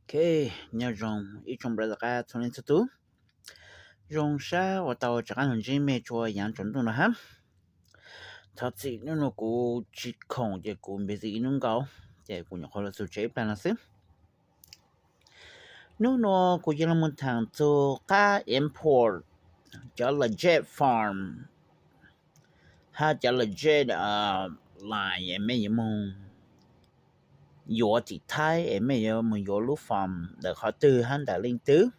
Ok, nyob zoo ib tsoom brother qab txhua leej txhua tus. Zoo sab uas tau rov qab los ntsib mej tsua yaav tsaus ntuj no hab. Thov txim hnub no kuv tsis khoom ces kuv busy ib hnub nkaus, ces kuv nyuam qhuav los txug tsev ib plag no xwb. Hnub no kuv yuav los mus thaam txug qab import cov legit form hab cov legit line es mej yuav moog yuav tim Thaib es mej yuav moog yuav lub form ntawm qhov twg hab ntawm leej twg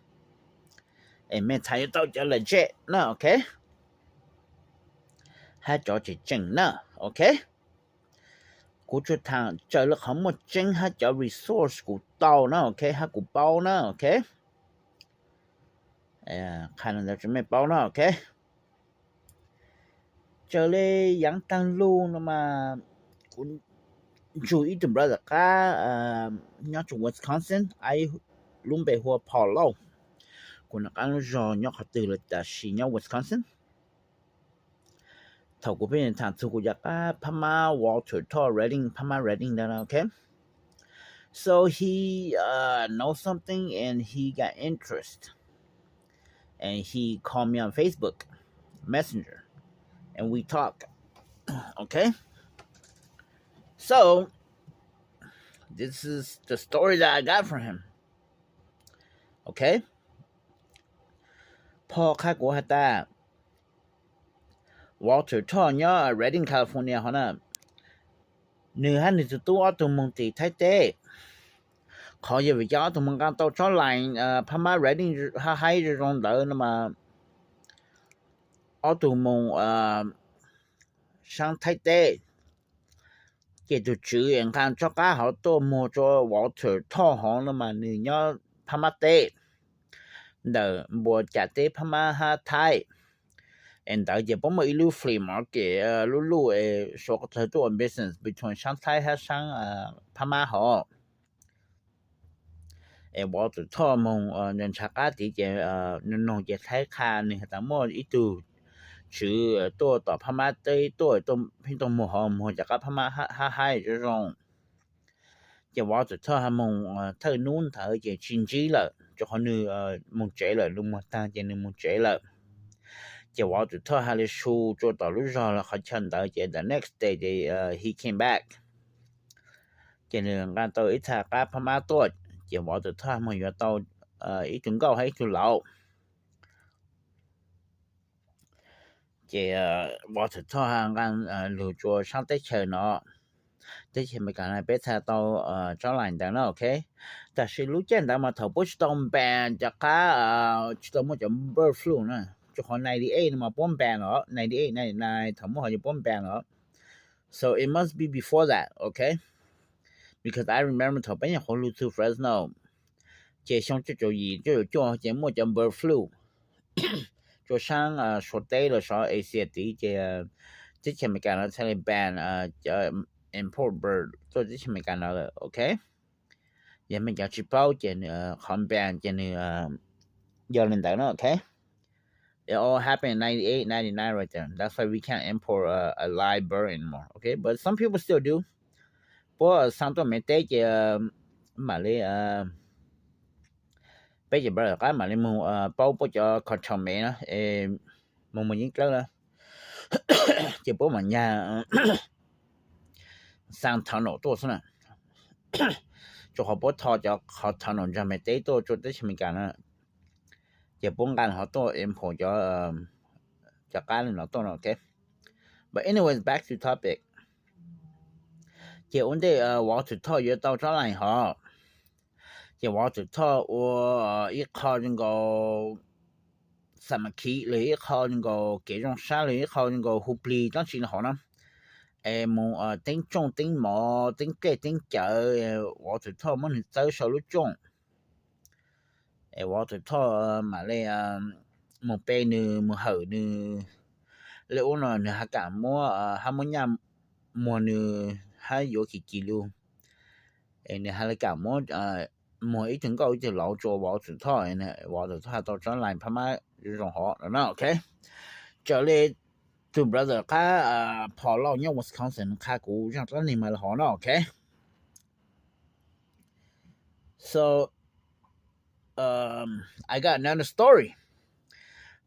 es mej txhais yuav tau cov legit na, ok, hab cov tseem tseem na, ok. Kuv tsuas thaam raws le qhov muaj tseeb hab cov resource kuv tau na, ok, hab kuv paub na, ok. Qha ntawd rua mej paub na, ok. Raws le yaav taag lug no mas kuv ntsug ib tug brother qab nyob rua Wisconsin, lub npe hu ua Phom Lauj. Kuv nov qab lub zog nyob qhov twg lawm tab sis nyob Wisconsin. Thaum kuv pheej thaam txug kuv cov qab phab mab Walter Todd Redding, phab mab Redding ntawd, ok. So he know something and he got interest and he called me on Facebook Messenger and we talk, ok. So this is the story that I got from him, ok. Phom qha kuv has tas Walter Todd nyob Redding, California hov na, nwg hab nwg tug tub ob tug moog tim Thaib teb. Qhov yog vim cov ob tug moog nqaa tau tsob line phab mab Redding hab haib zoo zoo ntawd no mas ob tug moog saab Thaib teb, ces tug tswv es nqaa tsob qab hov tuaj muag rua Walter Todd hov no mas nwg nyob phab mab teb ntawm npuas cas teb phab mab hab Thaib. Es ntawd ces puab muaj ib lub flea market lub luj es suav qhov tawg tuaj ua business between saab Thaib hab saab phab mab hov. Es Walter Todd moog ntshaw qab tid ces nwg noog ces Thaib qha nwg has tas muaj ib tug tswv tuaj tom phab mab teb tuaj, pheej tuaj muag hov muag cov qab phab mab hab haib zoo zoo. Ces Walter Todd hab moog thawj nub ntawd ces tsis ntsib lawm rua qhov nwg moog tsev lawm, nwg muag taag ces nwg moog tsev lawm. Ces Walter Todd has le su rua tom lub zog los qhov chaw ntawd ces the next day ces he came back. Ces nwg nqaa tau ib txha qab phab mab tuaj, ces Walter Todd moog yuav tau ib tug nkauj hab ib tug laus. Ces Walter Todd nqaa lug rua saab teb chaws no, teb chaws Amelikas no peb txhais tau tsob line ntawd na, ok. Tab sis lub caij ntawd mas thaum puab tsis tau ban cov qab, tsis tau muaj cov bird flu na, rua qhov ninety eight no mas puab ban lawm, ninety eight, ninety nine thaum muaj hov ces puab ban lawm. So it must be before that, ok. Because I remember thaum peb nyuam qhuav lug txug Fresno, ces xyoo cuaj caum yim cuaj caum cuaj ces muaj cov bird flu rua saab Suav teb los sov Asia tid, ces teb chaws Amelikas no txhaj le ban cov import bird tuaj teb chaws Amelikas no lawm, ok. Yog mej cov tsis paub ces qhov ban ces nwg yog le ntawd na, ok. It all happened in ninety-eight, ninety-nine right there. That's why we can't import a, a live bird anymore. Okay, but some people still do. Puab xa tuaj Mev teb ces mam li, peb cov brother qab mam li moog paub puab cov cartel Mev na, moog moog yeeb dlawb na, ces puab mam nyag xa tunnel tuaj xwb na. Rua qhov puab tho cov qhov tunnel nraag Mev teb tuaj rua teb chaws Amelikas na, ces puab nqaa hov tuaj import cov, cov qab le no tuaj no, okay. But anyways, back to topic. Ces ua ntej Walter Todd yuav tau tsob line hov, ces Walter Todd ua ib qho zoo nkaus xa ma khiv los ib qho zoo nkaus kev zoo sab los ib qho zoo nkaus hu plig dlaab tsi no hov na, es moog teeb tsooj teeb mov teeb dlej teeb cawv, Walter Todd muab nwg txawb sau lub tsooj. Es Walter Todd mam li moog pe nwg moog hawm nwg le ub no, nwg has kam muab, hab muab nyaj muag nwg hab yuav kim kim lug. Es nwg has le kam muab muag ib tug nkauj ib tug laus rua Walter Todd, Walter Todd has tau tsob line phab mab zoo zoo hov no, okay. Raws le tug brother qab Paul Lauj nyob Wisconsin qha kuv zaaj dlaab neeg mas le hov no, okay. So I got another story.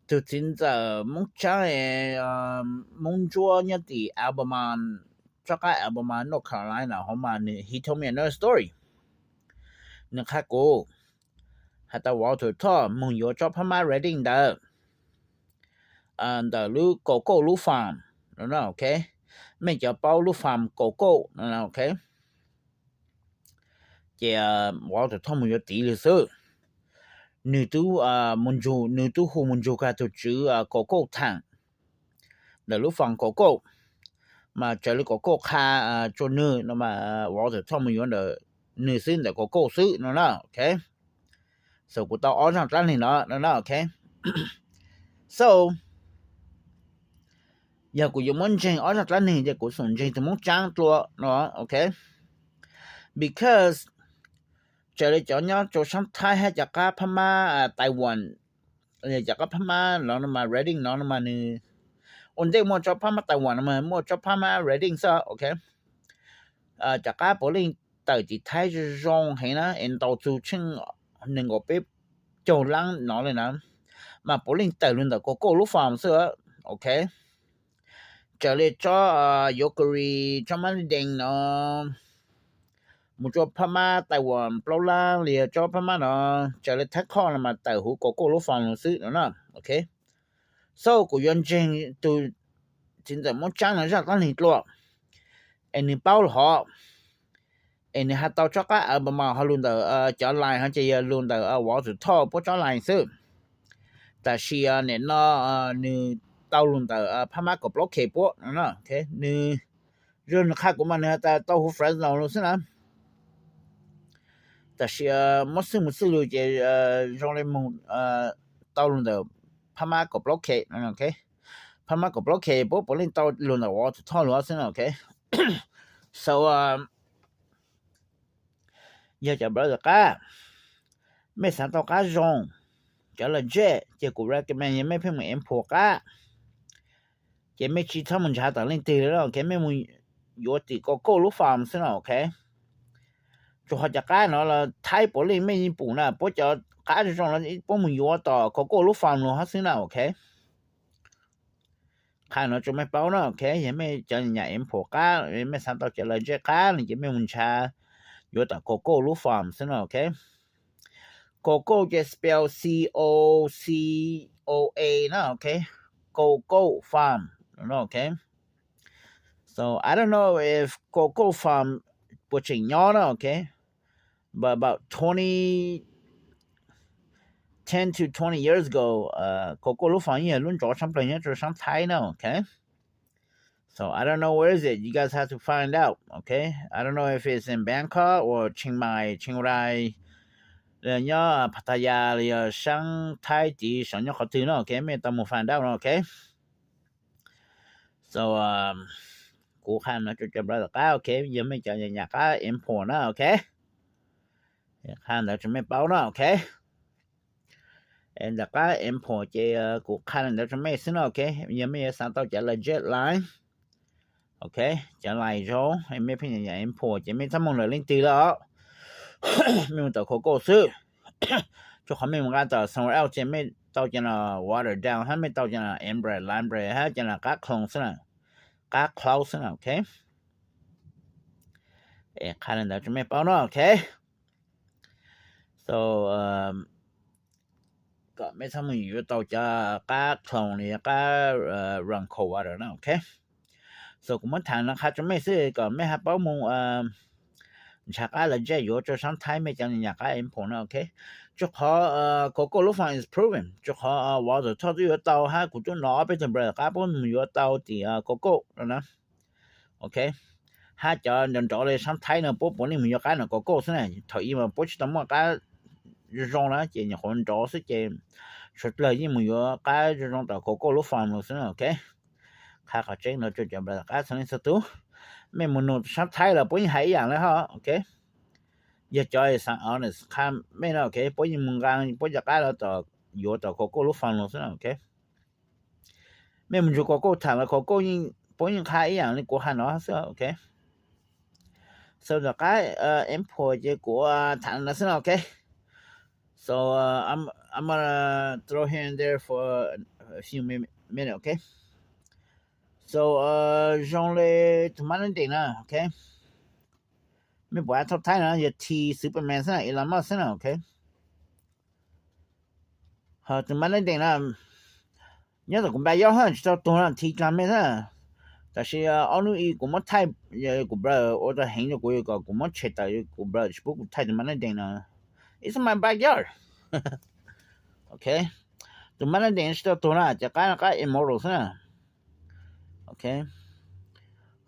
Tus txiv ntxawm Moob Tsaab, Moob Ntsuab nyob tim Albemarle, tsob qab Albemarle, North Carolina hauv mas nws, he told me another story. Nws qha kuv has tas Walter Todd moog yuav tsob phab mab Redding ntawd ntawm lub Kauj Kauj lub farm no, ok. Mej cov paub lub farm Kauj Kauj no, ok. Ces Walter Todd moog yuav tiv lug xwb. Nws tub, nws tub hu moog ntsug kag tug tswv Kauj Kauj thaam ntawm lub farm Kauj Kauj, mas raws li Kauj Kauj qha tsua nwg no mas Walter Todd moog yuav ntawm nws xwb, ntawm Kauj Kauj xwb no na, ok. So kuv tau ob zaaj dlaab neeg no no na, ok. So yog kuv yuav muab ntseeg ob zaaj dlaab neeg ces kuv xum ntseeg tug Moob Tsaab dlua no, ok. Because raws li cov nyob rua saab Thaib hab cov qab phab mab Taiwan, cov qab phab mab no mas Redding no mas nws, ua ntej muaj tsob phab mab Taiwan no mas muaj tsob phab mab Redding xwb, ok. Cov qab puav leej tawm tim Thaib zoo heev na, es ntaus txug tsheej nees nkaum peb caug laab no le na, mas puav leej tawm lug ntawm Kauj Kauj lub farm xwb, ok. Raws li tsob yuav kari, tsob mab dees no, mus tsob phab mab Taiwan plaub laab li tsob phab mab no, raws li Thaib Khoj no mas tawm huv Kauj Kauj lub farm lug xwb no na, ok. So kuv yuav ntseeg tug txiv ntxawm Moob Tsaab no zaaj dlaab neeg dlua, es nws paub lug hov, es nws has tau tsob qab Albemarle ho lug ntawm cov line ho ces yog lug ntawm Walter Todd puab tsob line xwb. Tab sis nim no nws tau lug ntawm phab mab kaum plaub K puab no, ok. Nws, zoo nws qha kuv mas nws has tas tau huv Fresno lug xwb na. Tab sis muab xwb mus xwb lug ces zoo li moog tau lug ntawm phab mab kaum plaub K, phab mab kaum plaub K puab puav leej tau lug ntawm Walter Todd lug xwb na, ok. So yog cov brother qab, mej xaav tau qab zoo, cov legit ces kuv recommend yog mej pheej mus import qab, ces mej tsi txhob mus nrhav tom leej twg le, ok. Mej mus yuav tim Kauj Kauj lub farm xwb no, ok. Tsuas ho cov qab no los Thaib puav leej mej yeej pum na, puab cov qab zoo zoo los puab mus yuav tom Kauj Kauj lub farm lug hov xwb na, ok. Qha no rua mej paub na, ok. Yog mej cov nyam import qab, mej xaav tau cov legit qab no ces mej mus nrhav yuav tom Kauj Kauj lub farm xwb no, ok. Kauj Kauj ces spell C O C O A na, ok. Kauj Kauj farm, ok. So I don't know if Kauj Kauj farm puas tseem nyob na, ok. But about twenty, ten to twenty years ago, Kauj Kauj lub farm yeej yog lub nrov tshaj plawg nyob rua saab Thaib na, ok. So I don't know where is it. You guys have to find out, okay? I don't know if it's in Bangkok or Chiang Mai, Chiang Rai, nyob Pattaya los yog saab Thaib tid saum nyob qhov twg no, ok? Mej tau mus find out no, ok? So kuv qha no rua cov brother qab, ok? Yog mej cov nyam qab import na, ok? Qha ntawd rua mej paub na, ok? Ntawm qab import ces kuv qha ntawd rua mej xwb no, ok? Yog mej yuav xaav tau cov legit line, ok, cov line zoo, mej pheej nyam import ces mej txhob moog lawm leej twg lawm os. Mej mus tom Kauj Kauj xwb. Rua qhov mej mus nqa tom somewhere else ces mej tau cov no water down hab mej tau cov no Ambrex, Lime Break hab cov no qab clone xwb na, qab clone xwb na, ok? Qha ntawd rua mej paub no, ok? So kom mej txhob mus yuav tau cov qab clone li qab run cold water na, ok? So kuv muab thaam no qha rua mej xwb kom mej hab paub mus nrhav qab legit yuav rua saab Thaib mej cov nyam qab import na, ok? Rua qhov Kauj Kauj lub farm is proven, rua qhov water tod tub yuav tau hab kuv tub nov ob peb tug brother qab puab mus yuav tau tim Kauj Kauj no na, ok? Hab cov nrov nrov le saab Thaib no puab puav leej mus yuav qab no Kauj Kauj xwb na. Thaum ub mas puab tsi tau muaj qab zoo zoo na ces nyuam qhuav nrov xwb ces suav dlawg yeej mus yuav qab zoo zoo tom Kauj Kauj lub farm lawm xwb na, ok? Qha qhov tseeb no rua cov brother qab txhua leej txhua tug. Mej mus nug saab Thaib los puab yeej has ib yaam le hab, ok? Yog cov xaav honest qha mej no, ok, puab yeej mus nqaa puab cov qab los yuav tom Kauj Kauj lub farm lawm xwb na, ok? Mej mus nrug Kauj Kauj thaam los Kauj Kauj puab yeej qha ib yaam le kuv has no xwb, ok? So tom qab import ces kuv thaam no xwb no, ok? So uh, I'm I'm gonna throw here and there for a few minutes, okay? So uh, zoo li tus Monday na, okay? Mej puas tau thaij no, yog T Superman xwb na, Elon Musk xwb na, okay? Ho tus Monday na, nyob tom kuv npa yob hab tsis tau tuag no, T Climate xwb. Tab sis ob hnub ib kuv muab thaij, kuv brother ua tau heev rau kuv, kom kuv muab tshem tawm, kuv brother tsis pub kuv thaij tus Monday no. It's my backyard. Okay, tus Monday tsis tau tuag na, cov qab no qab immortal xwb na. Okay,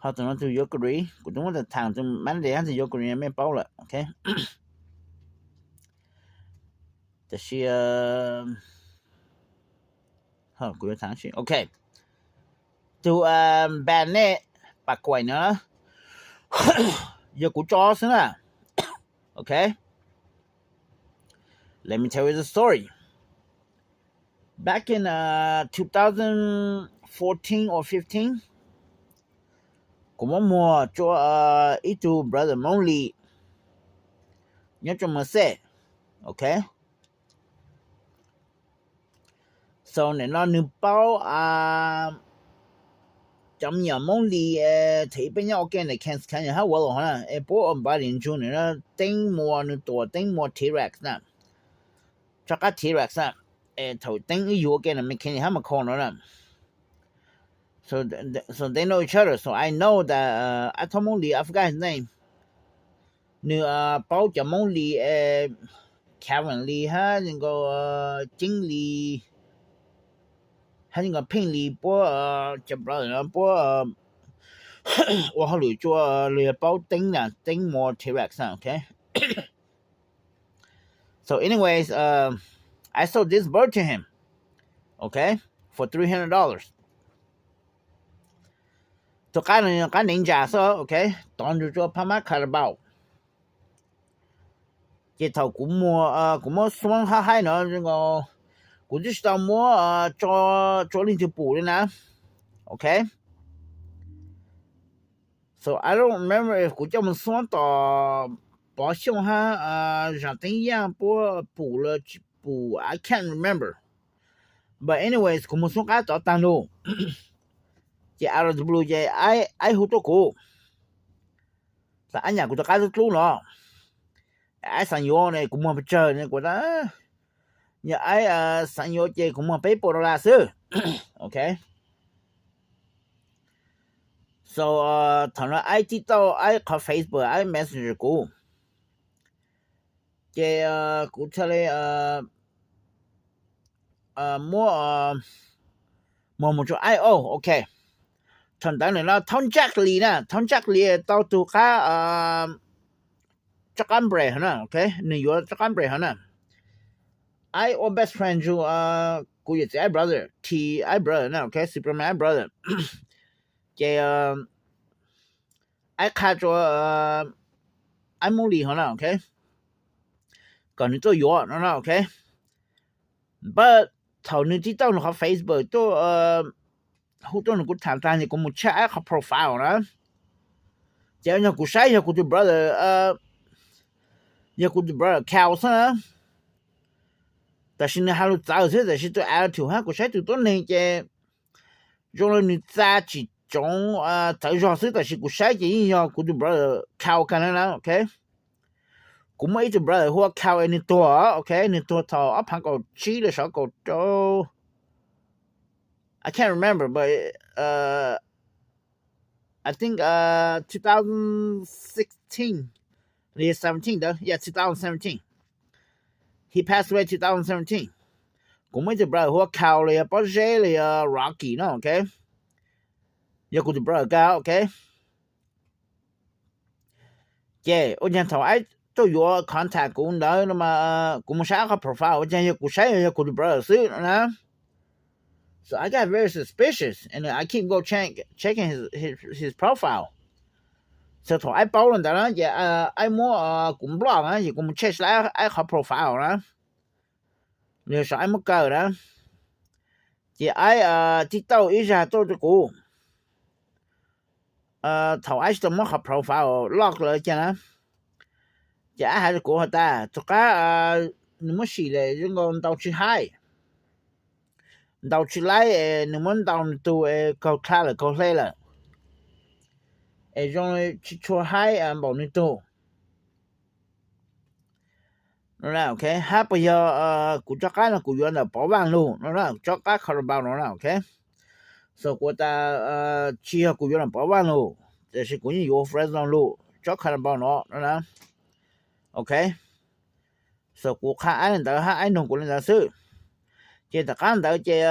ho tus no tus Valkyrie, kuv twb muab tham tus Monday hab tus Valkyrie mej paub lawm, okay. Tab sis kuv yuav tham, okay, tus Bad Name Pas Kuais no yog kuv tso xwb na. Okay, let me tell you the story. Back in uh, two thousand fourteen or fifteen, kuv muab muag rua ib tug brother Hmoob Lis nyob rua Merced, okay. So nim no nws paub cov me nyuam Hmoob Lis thaum ub peb nyob ua ke ntawm Kent Canyon hab Wallow hov na, es puab ua npav li ntsug nws, Teeb Muas, nws tuam Teeb Muas T-Rex na, rov qab T-Rex na, es thaum Teeb wb yug ua ke ntawm mechanic hab McCall no na. So they know each other. So I know that uh, I told Hmoob Lis, I forgot his name. Nws paub cov Hmoob Lis, Calvin Lis hab nkaus Ceeb Lis hab nkaus Pheej Lis, puab cov brother no puab ua hauj lwm rua, los yog paub Teeb na, Teeb Muas T-Rex na, okay. So anyways, uh, I sold this bird to him, okay, for three hundred dollars. Tus qab no qab neev ntsa xwb, okay, tov ntsug rua phab mab Carabao. Ces thaum kuv muag, kuv muab xuab hab haib no, kuv twb tsis tau muab tso rua leej twg pum li na, okay. So I don't remember if kuv coj moog xuab tom Pov Xyooj hab Zam Teeb Yaj puab pum los tsis pum, I can't remember. But anyways, kuv moog xuab qab tov taag lug, ces out of the blue ces aib hu tuaj kuv, tas aib nyam kuv tus qab dlub dlub no, aib xaav yuav ne, kuv muag pes tsawg ne, kuv tas yog aib xaav yuav ces kuv muag peb puas dollar xwb, okay. So thaum no aib TikTok, aib qhov Facebook, aib Messenger kuv, ces kuv txhaj le muab muag moog rua aib, okay. Thaum ntawd no Thaub Ntsaj Lis na, Thaub Ntsaj Lis tau tug qab, rov qab npres hov na, okay, nwg yuav rov qab npres hov na. Aib ua best friend rua kuv yawm txiv aib brother, T aib brother na, okay, Superman aib brother. Ces aib qha rua aib Moob Lis hov na, okay, kom nwg tuaj yuav no na, okay. But thaum nwg TikTok nwg qhov Facebook tuaj, hu tuaj nwg kuv tham taag ces kuv mus check aib qhov profile na. Ces yog kuv saib yog kuv tus brother, yog kuv tus brother Cal xwb na. Tab sis nwg has lug txawv xwb, tab sis tus attitude hab kuv saib tus tuab neeg ces zoo le nwg txav tsim tsoov txawv zog xwb, tab sis kuv saib ces yeej yog kuv tus brother Cal kag na, okay. Kuv muaj ib tug brother hu ua Cal es nwg tuag, okay, nwg tuag thaum ob phaav kaum tsib los xyov kaum rau, I can't remember, but I think two thousand sixteen, seventeen ntawd, yeah, two thousand seventeen. He passed away two thousand seventeen. Kuv muaj ib tug brother hu ua Cal los yog Pob Zeb los yog Rocky no, okay. Yog kuv tus brother kag, okay. Ces ua caag thaum aib tuaj yuav contact kuv ntawd no mas kuv mus saib qhov profile ua caag yog kuv saib yog kuv tus brother xwb no na. So I got very suspicious and I keep go check, checking his, his, his profile. So thaum aib paub le ntawd na ces aib muab kuv block na, ces kuv mus check saib aib qhov profile na, los yog aib muab kaw na. Ces aib TikTok ib zag tuaj rau kuv, thaum aib tsis tau muab qhov profile lock lawm cas na, ces aib has rau kuv has tas tus qab nws muab sim lawm zoo nkaus ntaus tsis haib, ntaus tsis laib es nws muab ntaus nws tug es kaug dlha lawm kaug hle lawm, es zoo tsis tshua haib npaum nws tug. Ok, hab puas yog kuv rov qab no kuv yuav ntawm Pov Vaj lug no, rov qab Carabao no na, ok. So kuv tas tsis yog kuv yuav ntawm Pov Vaj lug, tiam sis kuv yeej yuav Fresno lug rov Carabao no na. Ok, so kuv qha aib li ntawd hab aib nug kuv li ntawd xwb. Ces tom qab ntawd ces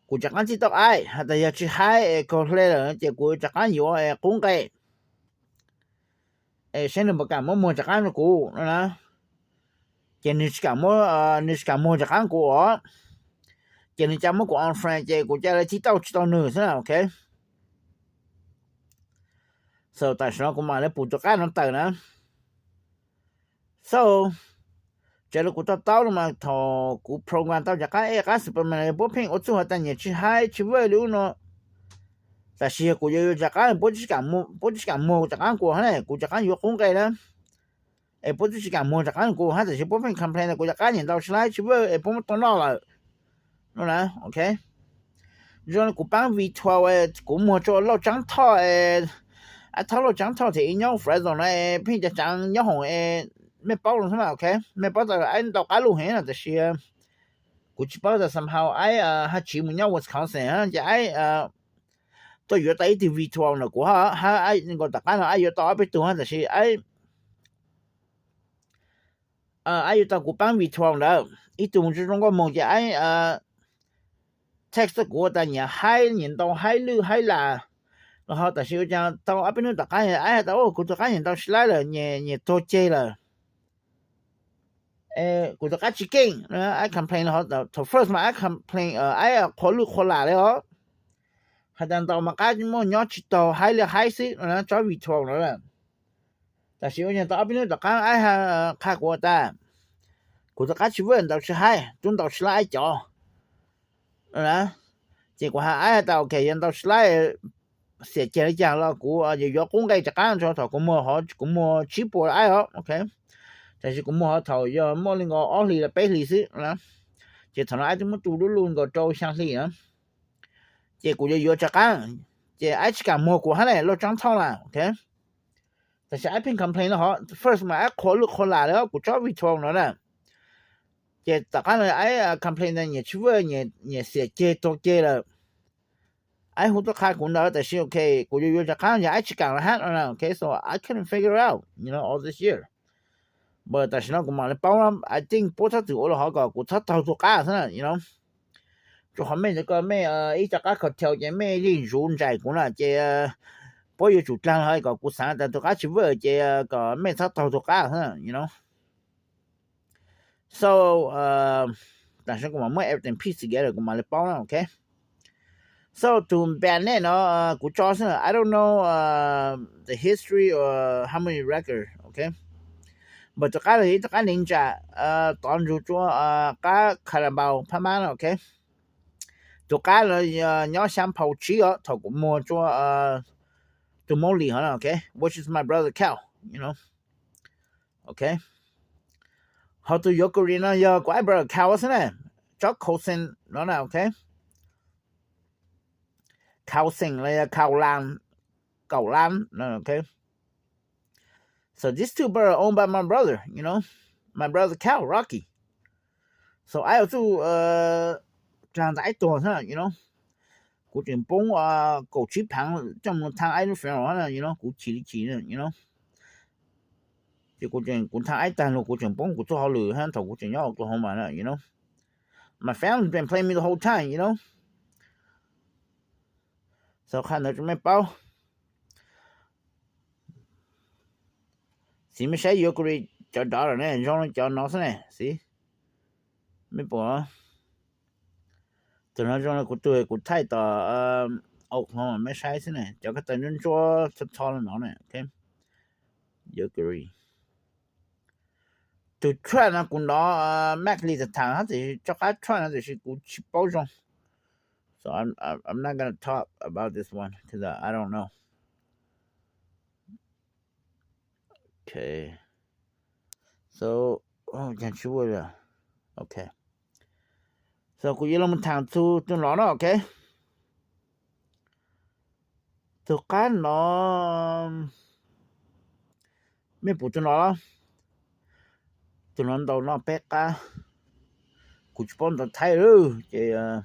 kuv rov qab txib tau aib has tas yog tsis haib es kaug hle lawm ces kuv rov qab yuav es qub nqe es saib nws puas kam muab muag rov qab rau kuv no na. Ces nws tsis kam muag rov qab kuv os, ces nws ca muab kuv unfriend ces kuv ca le txib tau tsis tau nws xwb na, ok. So tam sim no kuv mam li pum tus qab no tawm na. So raws li kuv to taub no mas thaum kuv program tau rov qab ej qab Superman puab pheej ua txuj has tas nyiam tsis haib tsis vwj li ub no. Tam sis yog kuv yuav yuav rov qab puab tsis kam muag rov qab kuv hab ne, kuv rov qab yuav qub nqe na. Es puab twb tsis kam muag rov qab kuv hab, tam sis puab pheej complain tas kuv rov qab nyiam ntaus tsis laib tsis vwj es puab muab tua noj lawm no na, ok. Zoo li kuv paab V twelve, kuv muag rua Lauj Tsaab Thoj, ab, Thoj, Lauj Tsaab Thoj thiab ib nyob Fresno no es pheej cav tsaav nyob hoom es mej paub no xwb mas, ok. Mej paub tas aib ntau qab lug heev no, tab sis kuv tsis paub tas somehow aib hab tsiv mus nyob Wisconsin ces aib tuaj yuav tau ib tug V twelve ntawm kuv hab, hab nkaus tom qab no aib yuav tau ob peb tug hab, tab sis aib yuav tau kuv paab V twelve ntawd ib tug zoo zoo nkauj moog ces aib text tuaj kuv tas nyiam haib, nyiam ntaus haib lwj haib las los ho, tab sis ua caag tau ob peb hnub tom qab aib has tas kuv tus qaab nyiam ntaus tsis laib lawm, nyiam tuag ceg lawm. Kuv tus qaab tsis keej, aib complain los ho, thaum first mas aib complain, aib qhuas lwj qhuas las li os, has tas ntaus mas qaab muaj nyob tsis taug, haib li haib xwb no, tsob V twelve no. Tab sis ua caag tau ob peb hnub tom qab aib qha kuv tas kuv tus qaab tsis vwj, ntaus tsis haib, tub ntaus tsis laib aib cov. Ces kuv has aib has tas ok, yog ntaus tsis laib, xiam ceg li cas los kuv yuav yuav qub nqe rov qab tso, thaum kuv muag, kuv muag tsib puas aib os, ok. Tab sis kuv muag thaum yog muaj li nkaus ob hlis los peb hlis xwb na, ces thaum no aib twb muab tu lub lug nkaus rau xyaa hlis na. Ces kuv yuav yuav rov qab, ces aib tsis kam muag kuv hab ne, Lauj Tsaab Thoj na, ok. Tab sis aib pheej complain no ho, first mas aib qhuas lwj qhuas las li os, kuv tsob V twelve no na. Ces tom qab no aib complain tas nyiam tsis vwj, nyiam xiam ceg tuag ceg lawm. Aib hu tuaj qha kuv ntawd, tab sis ok, kuv yuav yuav rov qab, yog aib tsis kam los hab no, ok, so I couldn't figure out, you know, all this year. But tam sim no kuv mam li paub, I think puab txhob txwm ua los ho kom kuv txhob taug tug qab xwb na, you know. Rua qhov mej ntawd ko mej ib co qab kho thaus ces mej yeej zuv nraim kuv na, ces puab yuav tsum dlaag los ho kom kuv xaav tas tug qab tsis vwj ces kom mej txhob taug tug qab xwb na, you know. So tam sim no kuv mam muab everything piece together kuv mam li paub na, ok. So tus Bennett no kuv tso xwb, I don't know the history or how many record, ok. But tus qab no yog ib tug qab neev ntsam tov ntsug rua qab Carabao phab mab na, ok. Tus qab no nyob xyaa phau tsib os, thaum kuv muag rua tus Molly ho na, ok, which is my brother Cal, you know. Ok. Ho tus Yokari no yog kuv aib brother Cal xwb na, tsob Cousin no na, ok. Cousin los yog Kaus Lam, Kaus Lam, ok. So these two birds are owned by my brother, you know, my brother Cal, Rocky. So aib yuav txuj dlaag tas aib tuag xwb, you know. Kuv tseem poob kaum tsib phaav coj mus thaaj aib lub funeral na, you know, kuv chim li chim, you know. Ces kuv tseem, kuv thaaj aib taag lug kuv tseem poob kuv txuj hauj lwm hab thaum kuv tseem nyob Oklahoma na, you know. My family been playing me the whole time, you know. So qha ntawd rua mej paub. Xib mej saib Yokari cov dog lawm ne, zoo li cov no xwb ne, xib. Mej pum, tug no zoo li kuv tug kuv thaij tom Oklahoma mej saib xwb ne, cov ko taw ntsuab ntsuab txho txho li no ne, ok. Yokari. Tug trout no kuv nov Mac li thaam thaam hab, tab sis rov qab trout no tab sis kuv tsis paub zoo. So I'm, I'm not gonna talk about this one 'cause I don't know. Ok. So, ok. So kuv yuav los tham tus no no, ok. Tus qab no, mej pum tus no los? Tus no ntau no peb qab. Kuv tsis paub ntau Thaib lawm ces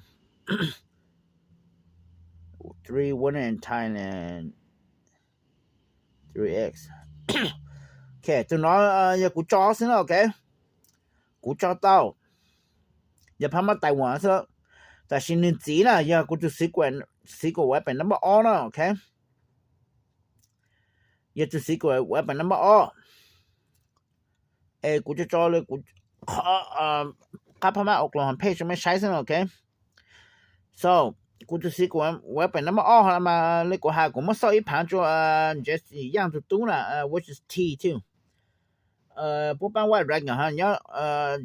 three one in Thailand, three x. Ok, tus no yog kuv tso xwb na, ok. Kuv tso tau, yog phab mab Taiwan xwb. Tab sis nws txiv na yog kuv tus xib kuam uab pem nab npab ob na, ok. Yog tus xib kuam uab pem nab npab ob. Es kuv tso tso li kuv qab phab mab Oklahoma page rau mej saib xwb na, ok. So kuv tus xib kuam uab pem nab npab ob ho mas li kuv has kuv muab xauj ib phaav rua Jesse Young tus tub na, which is T too. Puab paab White Dragon ho nyob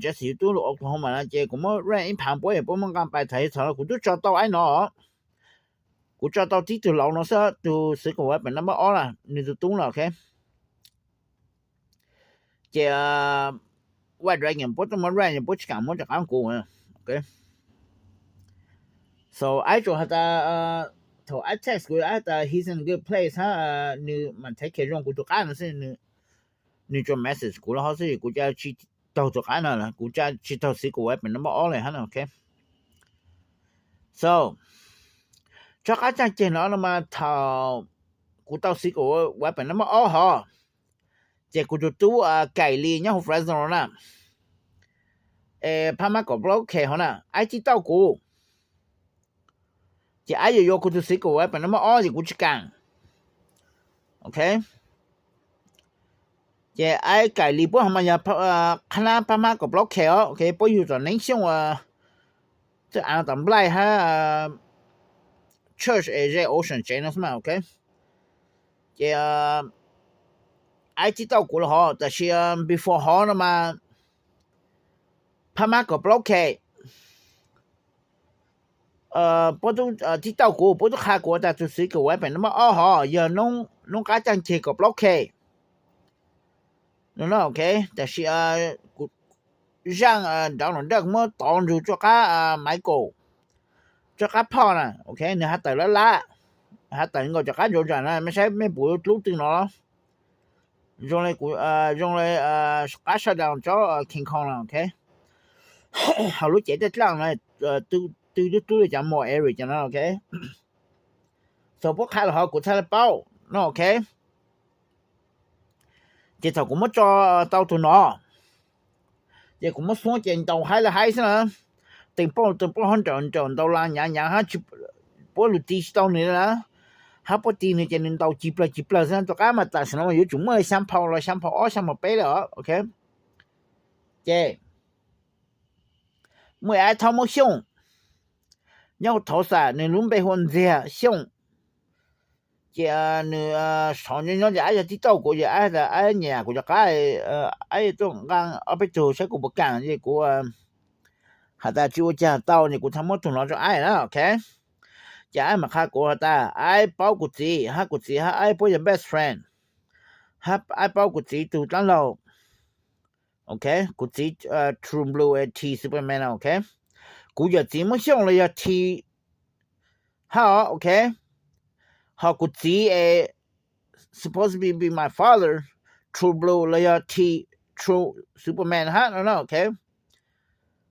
Jesse tus tub lug Oklahoma na, ces kuv muab rent ib phaav puab, puab muab nqaa pais thaum ub txhom los kuv tub tso tau aib no. Kuv tso tau tib tug laus no xwb, tus xib kuam uab pem nab npab ob na, nws tus tub na, ok. Ces White Dragon puab tuaj muab rent, puab tsis kaam muab rov qaab kuv. So aib tsuas has tas, thaum aib text kuv aib has tas he's in a good place hab, nws mam take care zoo kuv tus qab no xwb. Nws tsuas message kuv los hov xwb, kuv ca tsis taug tus qab no, kuv ca tsis taug xib kuam uab pem nab npab ob le hab no, ok. So tsob qab caaj ceg no no mas thaum kuv tau xib kuam uab pem nab npab ob hov, ces kuv tus tub Kaim Li nyob huv Fresno na, es phab mab kaum plaub K hov na, aib tij tauj kuv. Ces aib yuav yuav kuv tus xib kuam uab pem nab npab ob ces kuv tsis kaam, ok. Ces aib Kaim Li puab ho mas yog qhab nab phab mab kaum plaub K os, ok, puab yug tom Neeb Xyooj, txawj aav tom nplaig hab church es ze Ocean tsev no xwb mas, ok. Ces aib tij tauj kuv los hov, tab sis before hov no mas phab mab kaum plaub K puab tub tij tauj kuv, puab tub qha kuv tas tus xib kuam uab pem nab npab ob hov yog noob qab caaj ceg kaum plaub K no, ok. Tab sis kuv zaaj Donald Duck muab tov ntsug tsuj qab Michael, tsuj qab phoj na, ok, nws has tawm lab lab, has tawm nkaus cov qab ntsaum ntsaum na, mej saib mej pum lub tw no los zoo li, zoo li qab shutdown tsob King Kong no, ok. Hauv lub cev dlaaj dlaaj no, tw dub dub li cov mos Eric cov no, ok. Thaum puab qha los hov kuv txhaj le paub no, ok. Ces thaum kuv muab tso tau tug no, ces kuv muab xuab ces ntaus haib le haib xwb na. Teem poj teem poj hab nraum nraum ntaus las nyav nyav hab, puab lug ti tsis tau nws na, hab puab ti nws ces nws ntaus ci plawg ci plawg xwb. Tom qab mas tam sim no yuav tsum muaj xyaa phau los xyaa phau ob xyaa phau peb lawm os, ok. Ces muaj ib aib thaub muab Xyooj nyob huv Tulsa, nws lub npe hu ua Ntxiag Xyooj. Ces nws sov nyob nyob ces aib yog tij tauj kuv ces aib tas aib nyiam kuv cov qab, aib tuaj nqaa ob peb tug saib kuv puas kaam ces kuv has tas tsis ua caag tau ces kuv txhaj muab tug no rua aib na, ok. Ces aib mam qha kuv has tas aib paub kuv txiv hab, kuv txiv hab aib puab yog best friend, hab aib paub kuv txiv tug dlaab laug, ok. Kuv txiv True Blue es T Superman, ok. Kuv yawm txiv muab Xyooj los yog T hab, ok. Ho kuv txiv es supposed to be, be my father, True Blue los yog T True Superman hab no na, ok.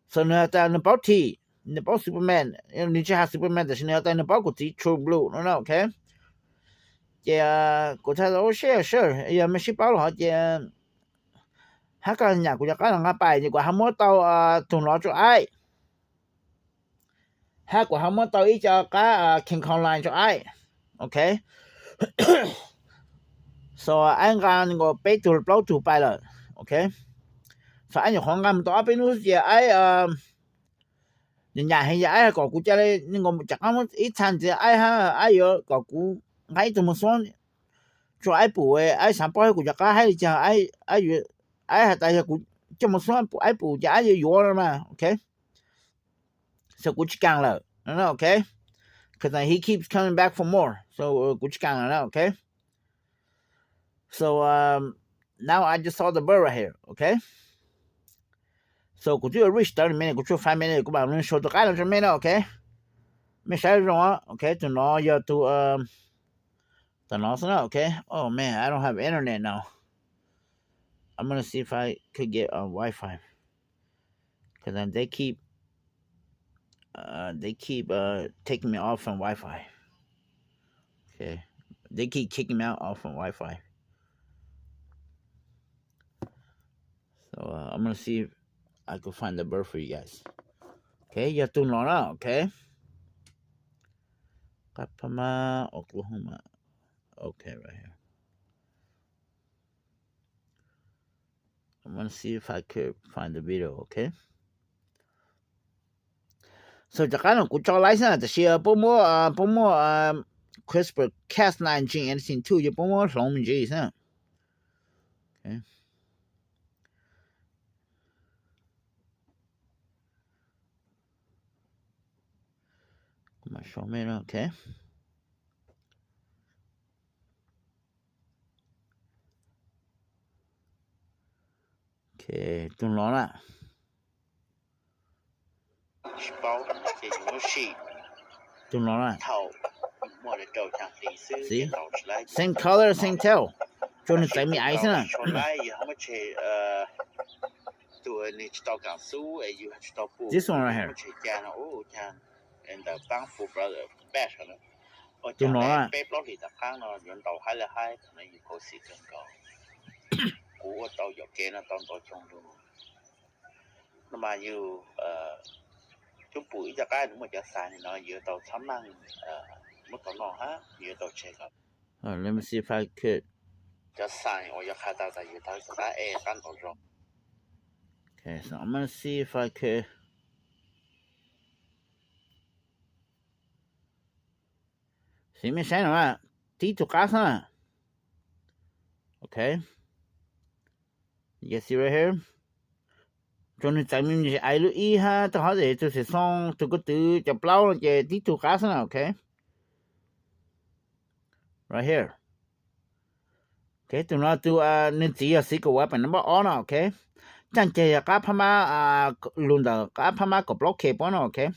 So nws has tas nws paub T, nws paub Superman, nws tsis has Superman tab sis nws has tas nws paub kuv txiv True Blue no na, ok. Ces kuv txhaj, sure sure, yog mej sib paub los hov ces hab koj nyam kuv cov qab los nqaa pais ces kuv hab muab tau tug no rua aib, hab kuv hab muab tau ib co qab King Kong line rua aib, ok. So aib nqaa nkaus peb tug los plaub tug pais lawm, ok. So aib nyuam qhuav nqaa mus tau ob peb hnub ces aib nyam heev ces aib kom kuv ca le nkaus cov qab ib txha ntxiv aib hab aib yuav kom kuv nqaa ib tug moog xuab rua aib pum, aib xaav paub kuv cov qab hab li caag, aib has tas yog kuv coj moog xuab aib pum ces aib yuav yuav no mas, ok. So kuv tsis kaam lawm, ok. Cause he keeps coming back for more, so kuv tsis kaam lawm na, ok. So now I just saw the bird right here, okay? So kuv twb yuav reach thirty minutes, kuv tshuav five minutes, kuv mam li show tus qab no rau mej na, okay? Mej saib zoo, okay? Tus no yog tus, tus no xwb na, okay? Oh man, I don't have internet now. I'm gonna see if I could get a Wi-Fi. Cause they keep, uh, they keep uh, taking me off from Wi-Fi. Okay, they keep kicking me out off from Wi-Fi. So uh, I'm gonna see if I can find the bird for you guys. Okay, yog tus no na, okay. Qab Pha Mab, Oklahoma. Okay, right here. I'm gonna see if I could find the video, okay? So cov qab no kuv tso laib xwb, tab sis puab muab, puab muab CRISPR Cas nine gene editing too, yog puab muab hloov me ntsis xwb. Okay. Kuv mam show mej na, okay. Okay, tus no na. Tus no na. See? Same color, same tail. Tsuas nws txawv me aiv xwb na. This one right here. Tus no na. Kuv ua tau yom kev no tau ntau xyoo lawm. No mas yus cub pum ib co qab nws muaj cov xais no yus tau txhob meej muab tau noj hab, yus tau tseg kom. Let me see if I could. Cov xais uas yog qha tas tas yus tau cov qab e qab ntaus zoo. Okay, so I'm gonna see if I could. Sim mej saib no, tib tug qab xwb na. Okay. You guys see right here? Tsuas nws txawv me ntsis aiv lub ib hab, tag hov tes tus xim xoo, tus ko tw, cov plaub no ces tib tug qab xwb na, okay. Right here. Okay, tus no tus, nws txiv yog xiv kaum uas pem no npaj ob no, okay. Caaj ceg yog qab phab mab, lug ntawm qab phab mab kaum plaub K puab no, okay.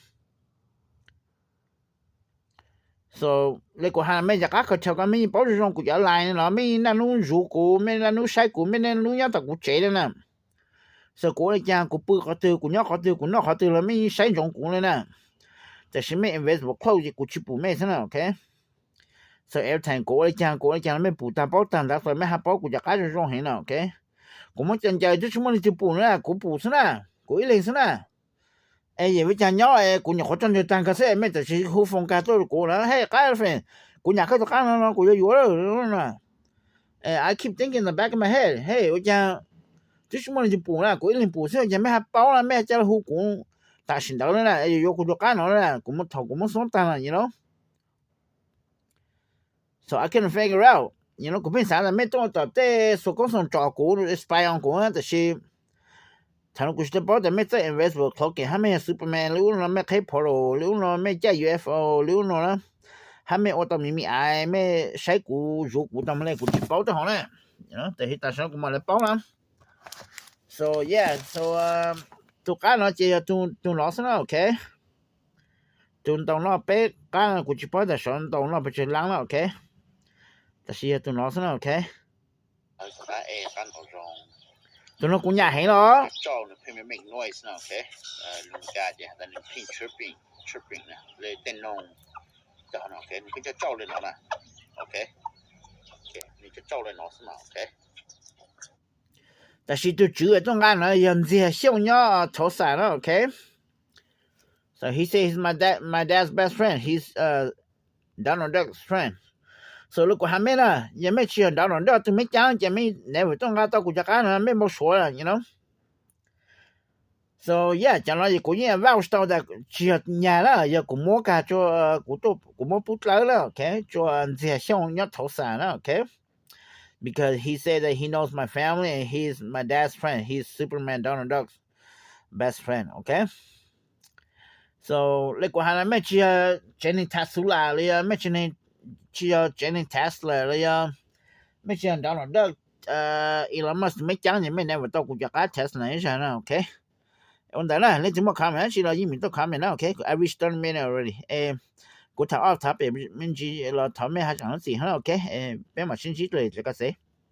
So le kuv has mej cov qab khaws chaw ko mej yeej paub zoo zoo kuv cov lais no, mej yeej naj nub zuv kuv, mej naj nub saib kuv, mej naj nub nyob tom kuv tsev le na. So kuv ua le caag, kuv pw qhov twg, kuv nyob qhov twg, kuv noj qhov twg los mej yeej saib ntsoov kuv le na. Tab sis mej invisible close ces kuv tsis pum mej xwb na, okay. So every time kuv ua le caag, kuv ua le caag los mej pum tag paub tag ntawd, so mej hab paub kuv cov qab zoo zoo heev na, okay. Kuv muab cov ncaws twb tsis muaj leej twg pum na, kuv pum xwb na, kuv ib leeg xwb na. Es yam ua caag nyob es kuv nyuam qhuav tso ntsag tag kawg xwb es mej tam sim hu phone kag tuaj rau kuv na, hey qab friend, kuv nyam koj tus qab no no kuv yuav yuav lawm. I keep thinking in the back of my head, hey ua caag twb tsis muaj leej twg pum na, kuv ib leeg pum xwb, ua caag mej hab paub na, mej hab ca le hu kuv, tam sim ntawd na, yuav yuav kuv tus qab no na, kuv muab thaum kuv muab xoob tag no, you know. So I couldn't figure out, you know, kuv pheej xav tas mej tuaj tom tej xuas koob xoom tsom kuv, spy on kuv, tab sis thaum no kuv tsis tau paub tas mej txawj invisible cloaking hab mej yog Superman li ub no, mej qheb portal li ub no, mej caij U F O li ub no na, hab mej ua tau me me aiv, mej saib kuv zuv kuv tau le kuv tsis paub tej hov na. Tab sis tam sim no kuv mam li paub na. So yeah, so tus qab no ces yog tus no xwb na, okay. Tus ntaus noj peb qab no kuv tsis paub tas sov ntaus noj pes tsawg lab na, okay. Tab sis yog tus no xwb na, okay. Tus no kuv nyam heev los. Tab sis tus tswv tuaj nqa no yog Ntxiag Xyooj nyob Tulsa na, okay. So he said he's my dad, my dad's best friend. He's uh, Donald Duck's friend. So li kuv has mej na, yog mej tsis yog Donald Duck tug meb caab ces mej never tuaj nqa tau kuv cov qab no, mej npau suav, you know. So yeah, cov no kuv yeej vouch tau tas tsis yog nyag na, yog kuv muab kag, kuv muab pub dlawb na, okay, rua Ntxiag Xyooj nyob Tulsa na, okay. Because he said that he knows my family and he's my dad's friend. He's Superman Donald Duck's best friend, okay? So li kuv has na, mej tsis yog Channing Tatum los yog, mej tsis yog Channing Tatum los yog, mej tsis yog Donald Duck, Elon Musk meb caab ces mej never tau kuv cov qab Tesla ib zag na, ok. Ua ntawd na, leej twg muaj comment dab tsi los yeej meem tuaj comment na, ok. Kuv, I reached thirty minutes already. Kuv tham off topic me ntsis los thov mej haj tseem hnub txim na, ok. Peb mam sib ntsib dlua rov qab xwb.